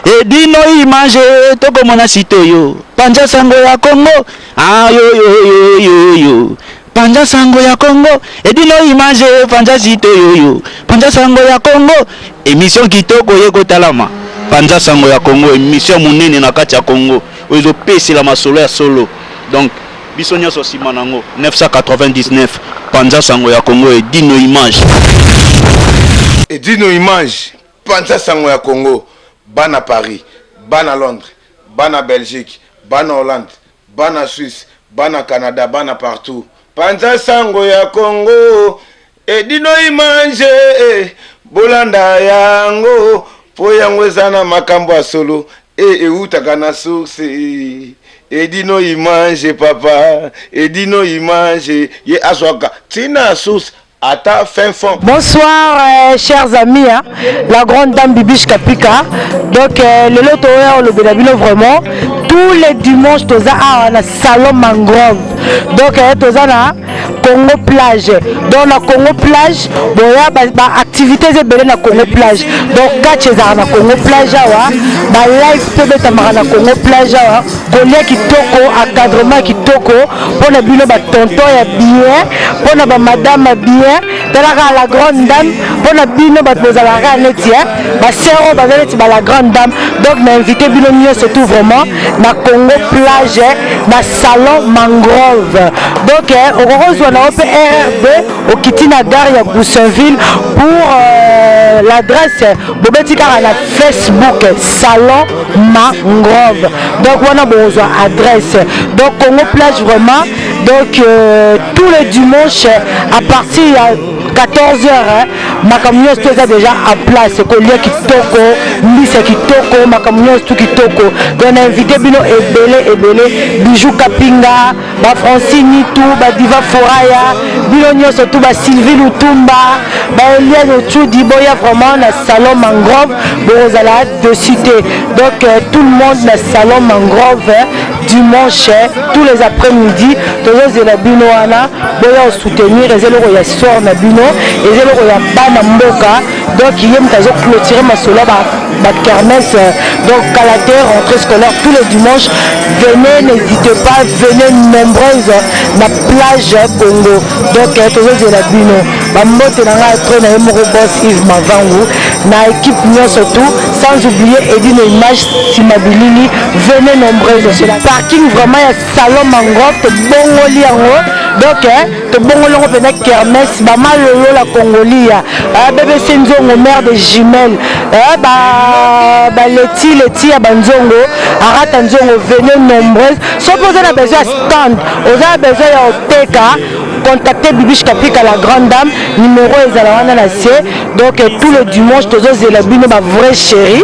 Edino image tokomona site oyo panza sango ya Congo ayoyoyoyoyo panza sango ya Congo Edino image panza site oyoyo panza sango ya Congo emission kitoko ye kotalama panza sango ya Congo emission monene na kati ya Congo oyo ezopesela masolo ya solo donc biso nyonso nsima nango 999 panza sango ya Congo Edino image. Edino image Panza sango ya Congo bana Paris, bana Londres, bana Belgique, bana Hollande, bana Suisse, bana Canada, bana partout. Panza sango ya Congo Edino image eh, bolanda yango po yango eza na makambo ya solo e ewutaka na source Edino image papa Edino image ye azwaka tina source ata fin fond. Bonsoir chers amis hein? La grande dame Bibiche Kapika. Donc lelo toya olobela bino vraiment tous les dimanches toza awa na salon mangrove. Donc toza na Congo plage. Donc na Congo plage boya ba, ba activités ebele na Congo plage. Donc catch ezalaka na Congo plage awa, ba live pe betamaka na Congo plage awa. Kolia kitoko, encadrement kitoko pona bino ba tonton ya bien, pona ba madame ya bien, tala kaka la grande dame pona bino bato bozalaka kaka neti hein, ba sœur oyo baza neti ba la grande dame. Donc na invité bino nyonso tout vraiment na Congo plage na salon mangrove. Donc okoki kozwa na yo mpe RRB okiti na gare ya Goussainville pour l'adresse bobeti kaka na Facebook salon mangrove. Donc wana bokozwa adresse. Donc Congo plage vraiment donc tous les dimanches à partir ya 14h hein, makambo nyonso to eza déjà en place, kolia kitoko, mbisi ya kitoko, makambo nyonso tu kitoko. Donc na invité bino ebele ebele, Bijou Kapinga, ba Francine Nitu, ba Diva Foraya, bino nyonso tu, ba Sylvie Lutumba, ba Eliane Otudi, boya vraiment na salon mangrove, bokozala dessus te. Donc tout le monde na salon mangrove dimanche tous les après-midi tozozela bino wana, boya soutenir eza eloko ya sort na bino, eza eloko ya bana mboka. Donc ye moto azo clôturer masolo ya ba kermesse. Donc kala te rentrée scolaire tous les dimanches, venez, n'hésitez pas, venez nombreuses na plage Congo. Donc tozozela bino. Bambote na ngai trop na ye moko boss Yves Mavangu na équipe nyonso tout, sans oublier Edino Image nsima bilili. Venez nombreuses sur la parking vraiment ya salon mangrove, tobongoli yango. Donc tobongoli yango mpenza kermesse, bamalolo la Congolia, BBC Nzongo mère de jumelles, baleti leti ya banzongo arata nzongo, venez nombreuses. Soki oza na besoin ya stand, oza na besoin ya oteka, contactez Bibiche Kapika la grande dame, numéro ezala wana na se. Donc tout le dimanche tozozela bino ba vrai chéri,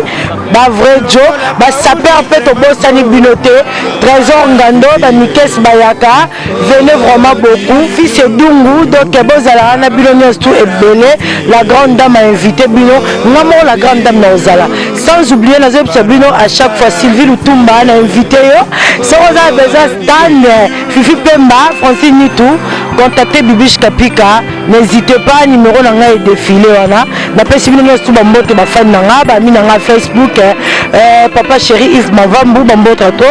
ba vrai jo, ba sapeur mpe tobosani bino te, Trésor Ngando, ba Mikes Bayaka, venez vraiment beaucoup, fils Edungu. Donc bozala wana bino nyonso tout ebele, la grande dame a invité bino, nga moko la grande dame na ozala. Sans oublier nazoyebisa bino à chaque fois Sylvie Lutumba na invité yo, soki oza na besoin stand, Fifi Pemba, Francine Nitu, contactez Bibiche Kapika, n'hésitez pas, numéro na ngai défilé wana. Napesi bino nyonso tu bambote, bafani na ngai, bami na ngai Facebook, papa chéri Yves Mavambu, bambote to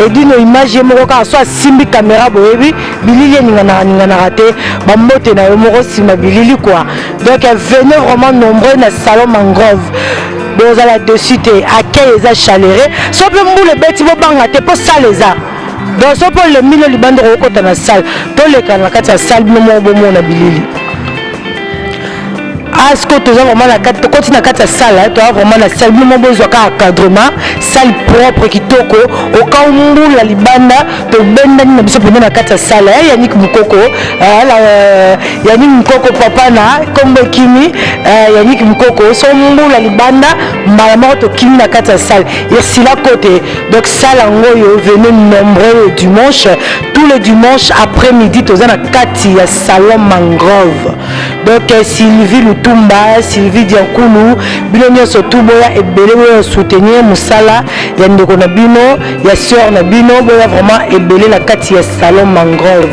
Edino image ye moko kaka so asimbi caméra boyebi bilili eninganaka ninganaka te, bambote na yo moko nsima bilili quoi. Donc venez vraiment nombreux na salon mangrove, bozala dessus te, accueil eza chaleureux. So mpe mbula ebeti bobanga te mpo salle eza. Donc so mpo olembi no libanda okokota na salle, toleka na kati ya salle bino moko bomona bilili. Asko toza vraiment na kati, tokoti na kati ya salle, toza vraiment na salle, bino moko bozwa kaka encadrement, salle propre kitoko. Okau mbula libanda tobendani na biso mpenza na kati ya salle. Yannick Mukoko, Yannick Mukoko papa na kombo ekimi, Yannick Mukoko, so mbula libanda mbala moko tokimi na kati ya salle esila kote. Donc salle yango oyo, venez nombreux le dimanche, tous les dimanches après-midi toza na kati ya salon mangrove. Donc Sylvie Lutumba, Sylvie Diankulu, bino nyonso tu boya ebele, boya soutenir mosala ya ndeko na bino, ya sœur na bino, boya vraiment ebele na kati ya salon mangrove.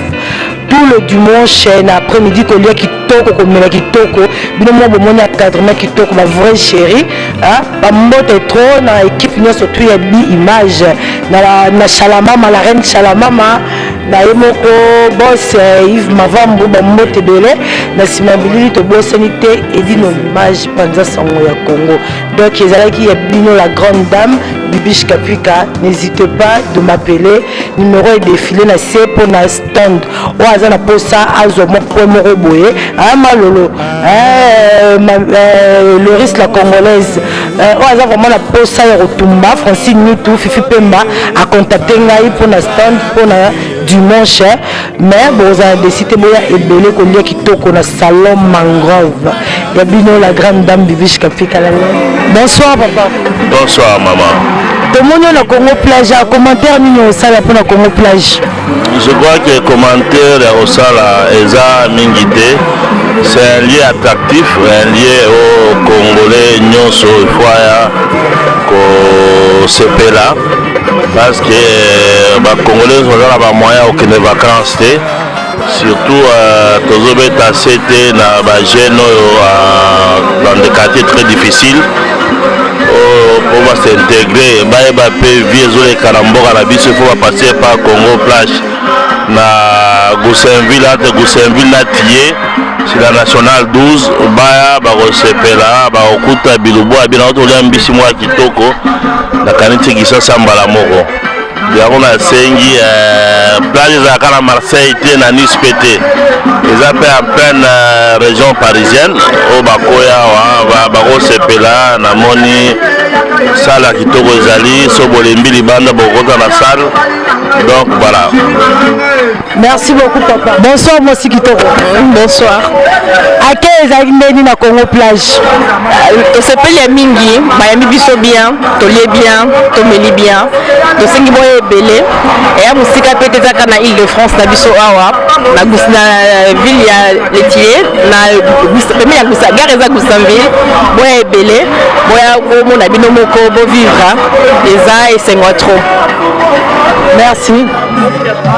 Tout le dimanche na après midi kolia kitoko, komela kitoko, bino moko bomoni encadrement kitoko, ba vrai chéri, ba mbote trop na équipe nyonso tout ya bi image na, na Shalamama, la reine Shalamama, na ye moko boss Yves Mavambu, bambote ebele na nsima ya bilili. Tobosani te Edino Image, panza sango ya Congo. Donc ezalaki ya bino la grande dame Bibiche Kapika. N'hésitez pas de m'appeler, numéro edéfiler na se mpona stand. Oyo aza na posa azwa moko moko boye, malolo Loris la congolaise, oyo aza vraiment na posa ya kotumba, Francine Nitu, Fifi Pemba, acontacte ngai mpona stand mpona dimanche. Mais bozala déçus te, boya ebele kolia kitoko na salon Mangrove. Ya bino la grande dame Bibiche Kapika. Bonsoir papa. Bonsoir maman. Tomoni oyo na Congo Plage, ya commentaire nini osala mpona Congo Plage? Je crois que commentaire ya kosala eza mingi te. C'est un lieu attractif, un lieu oyo congolais nyonso il faut aya kosepela, parce que bacongolais nyonso baza na bamoyen ya kokende vacance te. Surtout tozobeta se te na bajeune oyo dans des quartiers très difficiles, oyo mpo bas'intégrer, bayeba mpe vie ezoleka na mboka na biso, il faut bapasser par Congo Plage na Goussainville, entre Goussainville na Tillet, sur la nationale 12. Baya, bakosepela, bakokuta bilubu ya bino, tolia mbisi moko ya kitoko. Nakanisi Kisasa mbala moko yango nasengi. Plage ezalaka na Marseille te, na Nice mpe te, eza mpe en pleine région parisienne. Oyo bakoya awa bakosepela. Namoni salle ya kitoko ezali, so bolembi libanda, bokota na salle. Donc voilà. Merci beaucoup papa. Bonsoir mwasi kitoko. Bonsoir. Ake ezalaki ndeni na Congo Plage? Tosepeli ya mingi, bayambi biso bien, tolie bien, tomeli bien. Tosengi boya ebele, eya mosika mpe te, ezaka na Ile de France na biso awa na ville ya Le Tillet, na pembeni ya gare eza Goussainville. Boya ebele, boya komona bino moko, bovivre, eza esengo trop. Merci.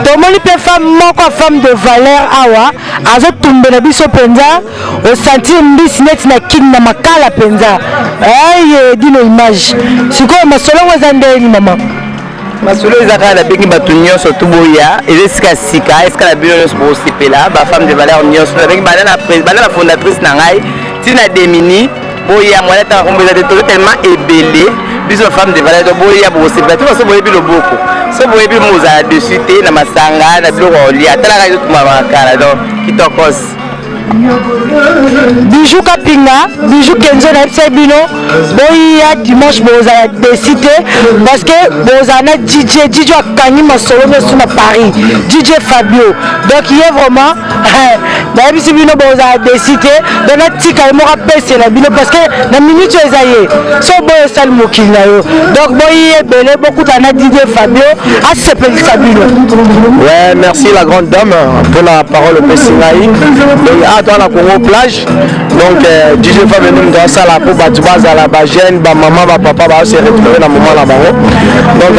Tomoni mpe femme moko, femme de valeur awa, azotumbela biso mpenza, osentir mbisi neti na kini na makala mpenza. Aye dino image sikoyo, masolongo eza ndeni mama? Masolo eza kaka, nabengi bato nyonso tu boya, eza esika sika, esika na bino nyonso bosepela. Bafemme de valeur nyonso nabengi, banda na fondatrice na ngai ntina demini, boya. Mwana tanga kombo eza te, toza tellement ebele biso bafemme de valeur. Boya, bokosepela te. So boyebi loboko, so boyebi mozala dessus te na masanga na biloko ya kolia, talaka ezotuma makala, donc kitokos. Bijou Kapinga, Bijou Kenzo, nayebisa bino boya dimanche, bozala déçus te, parce que bozala na DJ. DJ akangi masolo nyonso na Paris, DJ Fabio. Donc ye vraiment nayebisi bino bozala déçus te. Donc natika ye moko apesela bino, parce que na minute oyo eza ye so boyo osali mokili na yo. Donc boyi ebele, bokutana na DJ Fabio, asepelisa bino. Ouais, merci la grande dame pour la parole opesi ngai. Donc awa toza na Congo Plage. Donc DJ Fabio nde moto asala mpo bato bazala, bajeune, bamama, bapapa baose retrouver na moment na bango. Donc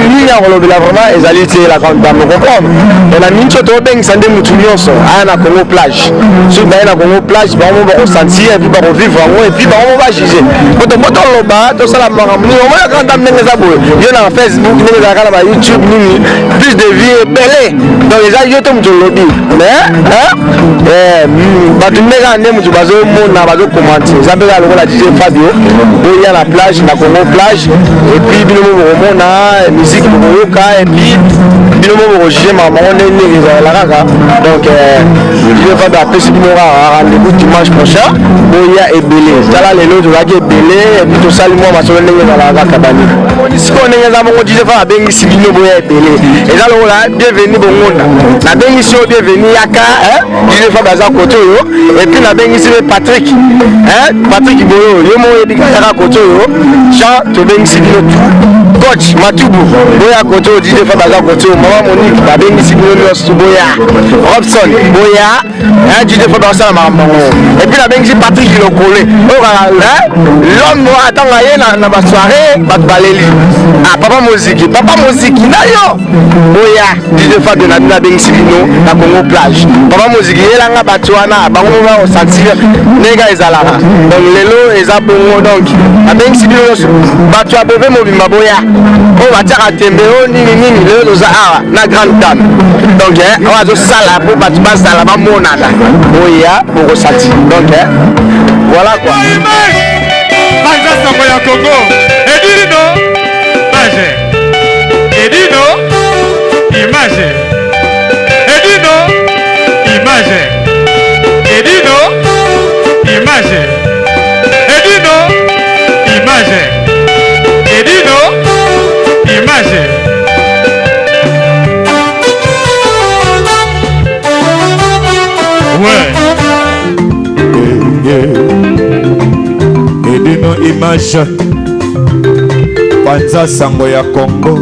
nini ya kolobela vraiment ezali te, la grande dame, comprendre. Donc na miniti oyo tobengisa nde motu nyonso aya na Congo Plage. Soki baye na Congo Plage, bango mo bakosentir et puis bakovivre yango et puis bango mo bajuge. Po tombo toloba, tosala makambo nini, omona grande dame ndenge eza boye, yo na Facebook ndenge ezalaka, na bayoutube nini, plus de vues ebele. Donc eza yo te moto olobi, mais bato nde kaka nde moto bazomona, bazocommenter. Eza mpe kaka lokola DJ Fabio. Boya na plage, na Congo Plage, et puis bino mo bokomona musique, bokoyoka, et puis bino mo bokojuge makambo yango ndenge ndenge ezalala kaka. Donc DJ Fabio apesi bino kaka rendez-vous dimanche prochain, boya ebele. Tala lelo tozalaki ebele et puis tosali mwa masolo ndenge ezalaka kaka. Bani sikoyo ndenge eza bongo, DJ Fabio abengisi bino, boya ebele. Eza lokola bienvenu bongonda, nabengisi yo bienvenu, yaka. DJ Fabio aza kote oyo. Et puis nabengisi mpe Patrick, Patrick Boyo, yo moko oyebi, kayaka kote oyo. Jean, tobengisi bino tout. Coach Matubu, boya kote oyo. DJ Fabio aza kote oyo. Mama Monique, babengisi bino nyonso, boya. Robson, boya. Hein, DJ Fabio asala makambo yango. Et puis nabengisi Patrick Lokole oyo kaka l'homme wana ntango aye na basoirée bato baleli. Ah, papa moziki, papa moziki na yo boya. DJ Fabio na bino abengisi bino na Congo plage. Papa moziki yelanga bato wana bango moko bakosentir ndenge ezalaka. Donc lelo eza bongo, donc abengisi bino nyonso bato ya bobe mobimba boya oyo batiaka tembe oyo nini nini. Lelo toza awa na grande dame, donc oyo azosala mpo bato bazala bamonana, boya bokosati. Donc voilà quoi. Panza sango ya Congo Edino image, Edino image, Edino image, Edino image, Edino image, Edino image. Ouais. Edino image, panza sango ya Congo,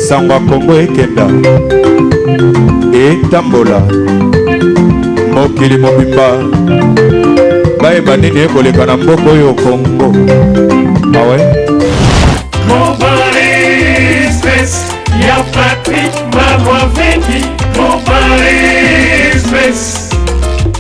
sango ya Congo ekenda etambola mokili mobimba, bayeba nini ekoleka na mboka oyo Congo awe. Mobile Express ya Patrick Malwavengi. Mobile Express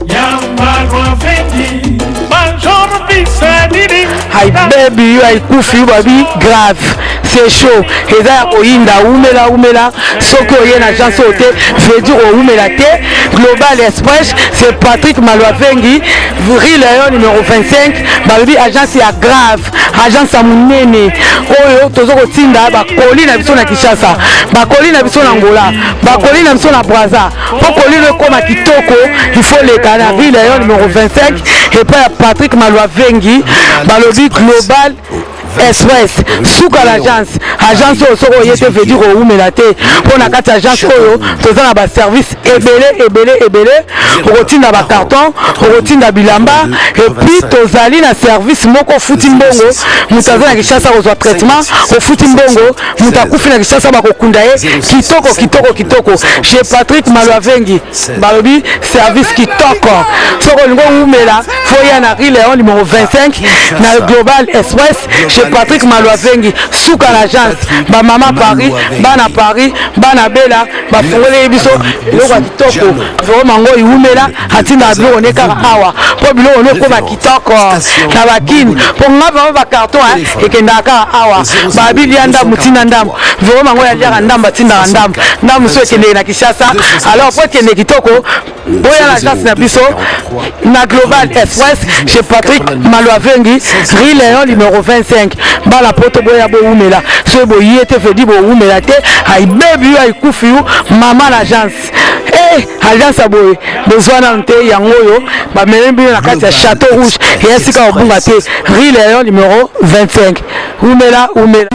ya Malwavengi. Major Bisadidi. Hi baby, yo aikufi yo babi grave, c'est chaud, eza ya koyinda. Umela umela, soki oye na agence oyo te, veut dire oumela te. Global Express, c'est Patrick Malwavengi, rue Léon numéro 25. Balobi agence ya grave, agence ya monene oyo toza kotinda bakoli na biso na Kinshasa, bakoli na biso na Angola, bakoli na biso na Braza. Mpo koli no ekóma kitoko, il faut leka na rue Léon numéro 25 epai ya Patrick Malwavengi. Balobi Global Express, suka l'agence. Agence oyo soki oye te, veut dire owumela te, mpo na kati ya agence oyo toza na baservice ebele ebele ebele. Okotinda bacarton, okotinda bilamba, et puis tozali na service moko, ofuti mbongo, moto aza na Kinshasa kozwa traitement. Ofuti mbongo, moto akufi na Kinshasa bakokunda ye kitoko kitoko kitoko chez Patrick Malwavengi. Balobi service kitoko. Soki olingi owumela, faut ya na rue Léon numéro 25 na Global Express chez Patrick Malwavengi, suka na agence. Bamama Paris, bana Paris, bana Bela, bafungoleli biso eloko ya kitoko vraiment. Ngo iwumela, atindaka biloko ne kaka awa mpo biloko ne ekóma kitoko na bakini. Mpo nga vraiment bacarton ekendaka kaka awa. Babi lia ndambu, ntina ndambu, vraiment ngo yaliaka ndambu, atindaka ndambu ndambu so ekendeke na Kinshasa. Alors po ekende kitoko, boya na agence na biso na Global Express chez Patrick Malwavengi, rue Léon numéro 25. Bala poto, boya bowumela. Soki boye te, veut dire bowumela te. Ayibebi yo, ayikufi yo mama na agence. Eh, agence ya boye bozwa nanu te. Yango oyo bamemi bino na kati ya Château Rouge, eya sika kobunga te, rue Léon numéro 25. Umela umela.